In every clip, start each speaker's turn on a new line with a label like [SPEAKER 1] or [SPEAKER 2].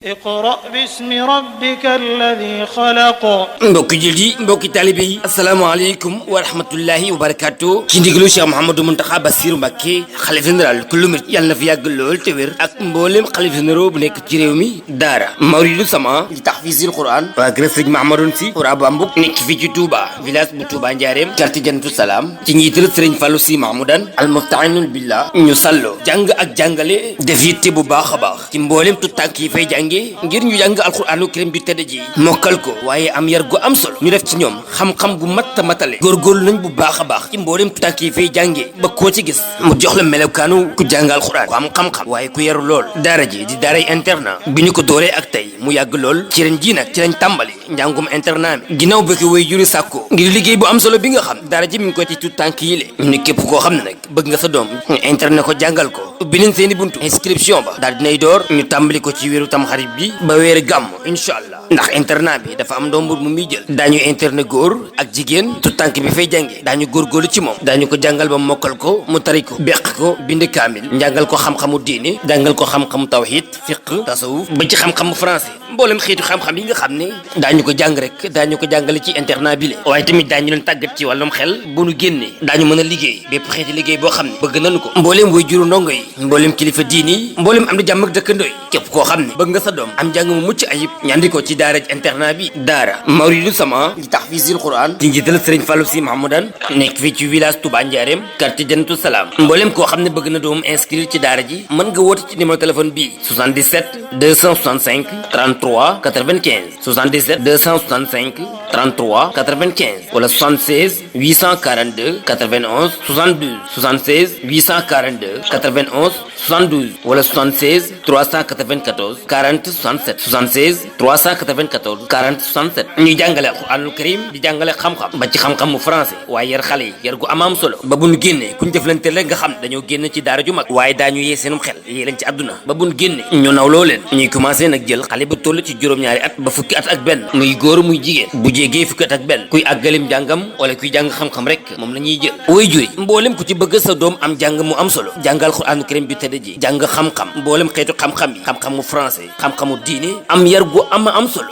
[SPEAKER 1] اقرأ باسم ربك الذي خلق
[SPEAKER 2] mbokki julli yi mbokki taalibe yi asalaamaaleykum wa rahmatullahi wa barakaatu ci ndigalu Cheikh Mouhamadou Mountakha Bassirou Mbacké xalifa général kullu murid yàlla na fi yàgg lool te wér ak mboolem xalifa généraux bu nekk ci réew mi daara mawridu sama li tahfiizil Qur'an waa kër Sëriñ Mahamadoun Sy Oura Bambuk nekk fii ci Touba village bu Touba Ndiarème quartier Jannatul Salaam ci njiital Sëriñ Fallou Sy Mahmoudan al mustahinun billah ñu salloo jàng ak jàngale def yitte bu baax a baax ci mboolem tu tànk yi fay ngir ñu jàng alquranu karim bi tedd ji mokkal ko waaye am yar gu am solo ñu def ci ñoom xam-xam bu mat a matale góorgóorlu nañ bu baax a baax ci mboolem tànk yi fay jàngee ba koo ci gis mu jox la melokaanu ku jàng alquran ku am xam-xam waaye ku yaru lool daara ji di daaray internat bi ñu ko dooree ak tey mu yàgg lool ci ren ji nag ci lañ tàmbali njàngum internat mi ginnaaw bëgg way juri sàkko ngir liggéey bu am solo bi nga xam daara ji mi ngi koy ci tout tànk yi le ñu ne képp koo xam ne nag bëgg nga sa doom ñu internet ko jàngal ko ubbi nañ seeni buntu inscription ba daal dinay door ñu tàmbali ko ci wéeru tamxarit bi ba weeri gàmm incha allah ndax internat bi dafa am ndomb mu muy jël daañu internet góor ak jigéen tout tànk bi fay jànge daañu góorgóorlu ci moom daañu ko jàngal ba mokkal ko mu tari ko beq ko bind kaamil njàngal ko xam-xamu diine jàngal ko xam-xamu tawhid fiqh tasawuf ba ci xam-xamu français mboolem xeetu xam-xam yi nga xam ne daañu ko jàng rek daañu ko jàngale ci internat bi le waaye tamit daañu leen tàggat ci wàllum xel bu nu génnee daañu mën a liggéey bépp xeeti liggéey boo xam ne bëgg nañu ko mbooleem way juru ndongo yi mbooleem kilifa diini yi mbooleem am di jàmm ak dëkkandoo yi képp koo xam ne bëgg nga sa doom am njàng mu mucc ayib ñandi ko ci daara internat bi daara mawridu sama li tahfiizil Qur'an ci njiital Sëriñ Fallou Sy Mahmoudan nekk fii ci village Touba Ndiarème quartier Jannatul Salaam mbooleem koo xam ne bëgg na doom inscrire ci daara ji mën nga woote ci numéro téléphone bii 77 265 33 95 77 265 33 95 wala 76 842 91 72 76 842 91 72 wala 76 394 40 67 76 394 40 67 ñuy jàngale alquranul karim di jàngale xam-xam ba ci xam-xamu français waaye yar xale yi yar gu am solo ba bu ñu génnee kuñ jëflante rek nga xam dañoo génn ci daara ju mag waaye daañu yee seenum xel yee leen ci àdduna ba bu ñu génnee ñu nawloo leen ñuy commencé nag jël xale bu toll ci juróom-ñaari at ba fukki at ak benn muy góor muy jigéen bu jégee fukki at ak benn kuy àggalim jàngam wala kuy jàng xam-xam rek moom la ñuy jël way juri mboolem ku ci bëgg sa doom am jàng mu am solo jàngal alquranul karim bi tëdd ji jàng xam-xam mboolem xeetu xam-xam yi xam-xamu français xam-xamu diine am yar gu am solo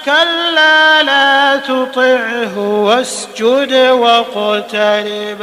[SPEAKER 1] كلا لا تطعه واسجد واقترب